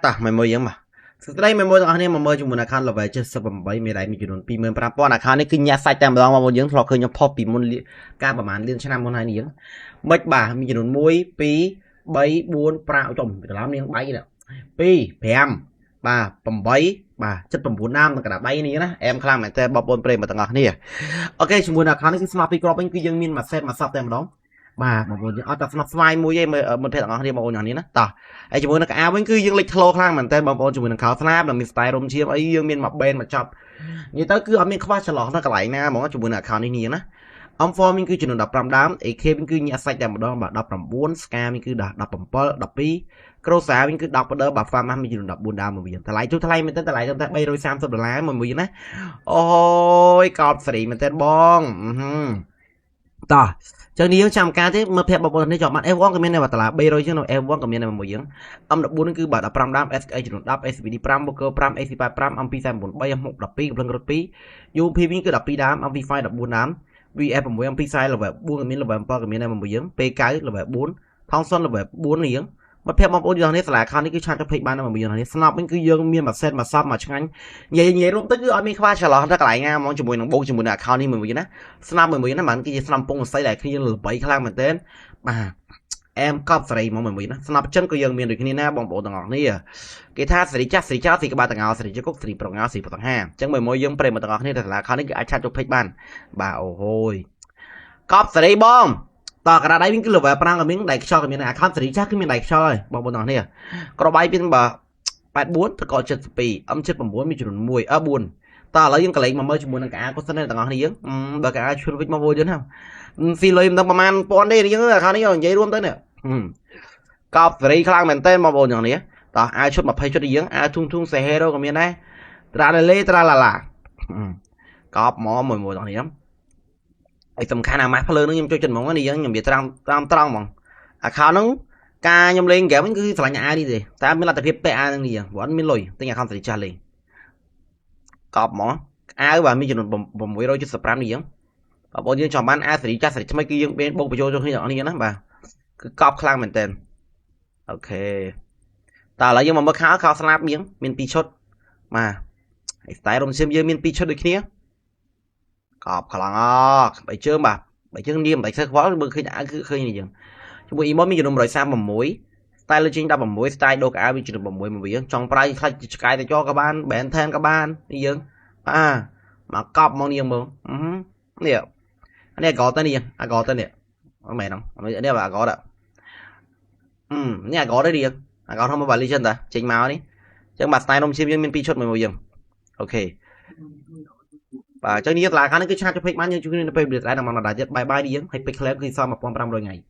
តោះមួយមួយយើងបាទសួស្តីមួយមួយទាំងអស់គ្នាមកមើលជាមួយ account level 78មានដៃមានចំនួន25,000 account នេះគឺញាក់សាច់តែម្ដងបងប្អូនយើងធ្លាប់ឃើញខ្ញុំផុសពីមុនកាលប្រហែលលានឆ្នាំមុនហើយនេះយើងមិនបាទមានចំនួន1 2 3 4 5ចំច្រឡំនាងបែកនេះ2 5បាទ8បាទ79ដើមនឹងកណ្ដាលដៃនេះណាអែមខ្លាំងមែនតើបងប្អូនប្រិយមិត្តទាំងអស់គ្នាOK ជាមួយនឹង account នេះគឺស្នប់ពីគ្រាប់វិញគឺយើងមានមួយ set មួយសពតែម្ដងបាទបងប្អូនយើងអត់តែស្នប់ស្វាយមួយទេមិត្តភក្តិទាំងអស់គ្នាបងប្អូនទាំងនេះណាតោះហើយជាមួយនឹងកៅអៅវិញគឺយើងលេចធ្លោខ្លាំងមែនតើបងប្អូនជាមួយនឹងខោស្នាបនិងមាន style រុំឈាមអីយើងមានមួយបេនមួយចប់និយាយទៅគឺអត់មានខ្វះចន្លោះនៅកន្លែងណាហ្មងជាមួយនឹង account នេះនេះណា M4 មានគឺចំនួន15ដើម AK វិញគឺញាក់សាច់តែម្ដងបាទ19 Scar មានគឺ17 12ក្រូសាវិញគឺ10បដឺបាទ Farm មានចំនួន14ដើមមួយវិញតម្លៃជួថ្លៃមែនទែនតម្លៃត្រឹមតែ330ដុល្លារមួយមួយណាអូយកោបសេរីមែនទែនបងតោះចឹងនេះយើងចាំការទេមើលភ័ក្របងប្អូននេះចង់បាន F1 ក៏មានដែរបាទតម្លៃ300ជាងនៅ F1 ក៏មានដែរមួយយើង M14 គឺបាទ15ដើម SK ចំនួន10 SVD 5 Boker 5 AC85 MP49 3 M6 12កំភ្លើងរត់2 UMP វិញគឺ12ដើម MP5 14ដើម VF 6 MP40 level 4ក៏មាន level 7ក៏មានដែរមួយយើង P9 level 4 Thomson level 4នេះយើងមិត្តភ័ក្តិបងប្អូនយើងនេះសាលាខោនេះគឺchat ទៅ page បានដែរមួយយើងនេះស្នប់វិញគឺយើងមានមួយ set មួយសពមួយឆ្ងាញ់និយាយនិយាយរួមទៅគឺអត់មានខ្វះចន្លោះទៅកន្លែងណាហ្មងជាមួយនឹងបូកជាមួយនឹង account នេះមួយណាស្នាប់មួយមួយណាបានគឺជាស្នាប់ពងស័យដែលគ្នាល្បីខ្លាំងមែនទែនបាទអែមកប់សេរីមកមួយណាស្នាប់ចិនក៏យើងមានដូចគ្នាណាបងប្អូនទាំងអស់គ្នាគេថាសេរីចាស់សេរីចោលសេរីក្បាលតងោសេរីជគុកសេរីប្រងោសេរីប្រតង្ហាអញ្ចឹងមួយមួយយើងប្រិមទាំងអស់គ្នាតែសាលាខោនេះគឺអាច chat ចូល page បានបាទអូហូយកប់សេរីបងតកណ្ដាលដៃវិញគឺ level 5ក៏មានដៃខ្យល់ក៏មាន account សេរីចាស់គឺមានដៃខ្យល់ហើយបងប្អូនទាំងអស់គ្នាក្របដៃពីបើ84ទៅក៏72 M79 មានចំនួន1អឺ4តើឥឡូវយើងកលេងមកមើលជាមួយនឹងកៅអៅគាត់សិនទាំងអស់គ្នាយើងបើកៅអៅឈួនវិញមកវិញយើងណាស៊ីលុយមិនដឹងប្រហែលពាន់ទេយើង account នេះនិយាយរួមទៅនេះកប់សេរីខ្លាំងមែនតើបងប្អូនទាំងនេះតោះអាវឈុត20ឈុតយើងអាវធុងធុងសេហេរ៉ូក៏មានដែរត្រាលេត្រាឡាឡាកប់មកមួយមួយទាំងនេះហើយសំខាន់អាម៉ាស់ភ្លើងហ្នឹងខ្ញុំចូលចិត្តហ្មងនេះយើងខ្ញុំនិយាយត្រង់តាមត្រង់ហ្មង account ហ្នឹងការខ្ញុំលេងហ្គេមហ្នឹងគឺស្រឡាញ់អាវនេះទេតែមានលទ្ធភាពពាក់អាវហ្នឹងនេះព្រោះអត់មានលុយទិញ account សេរីចាស់លេងកប់ហ្មងអាវបាទមានចំនួន675នេះយើងបងប្អូនយើងចង់បានអាវសេរីចាស់សេរីថ្មីគឺយើងមានបូកបញ្ចូលចូលគ្នាទាំងអស់នេះណាបាទគឺកប់ខ្លាំងមែនតើOK តើឥឡូវយើងមកមើលខោខោស្លាបយើងមាន2ឈុតបាទហើយ style រំសៀមយើងមាន2ឈុតដូចគ្នាកប់ខ្លាំងអបីជើងបាទបីជើងនាមមិនសូវខ្វល់មើលឃើញអាវគឺឃើញនេះយើងជាមួយ emo មានចំនួន136 style លើចេញ16 style ដូកអាវមានចំនួន6មួយយើងចង់ប្រើខ្លាច់ឆ្កែទៅចក៏បាន Ben 10ក៏បាននេះយើងបាទមកកប់មកនេះយើងមើលនេះនេះអាកទៅនេះអាកទៅនេះអត់មែនហ្នឹងនេះបាទអាកទៅនេះអាកទៅនេះអាកធំមក Legend តាចេញមកនេះអញ្ចឹងបាទ style នំឈាមយើងមាន2ឈុតមួយមួយយើង OK បាទអញ្ចឹងនេះតឡាខាងនេះគឺchat ទៅ page បានយើងជួយគ្នានៅពេលវាដែរនឹងមកដល់ទៀត bye bye នេះយើងហើយពេជ្រ claim គឺសល់1500ថ្ងៃ។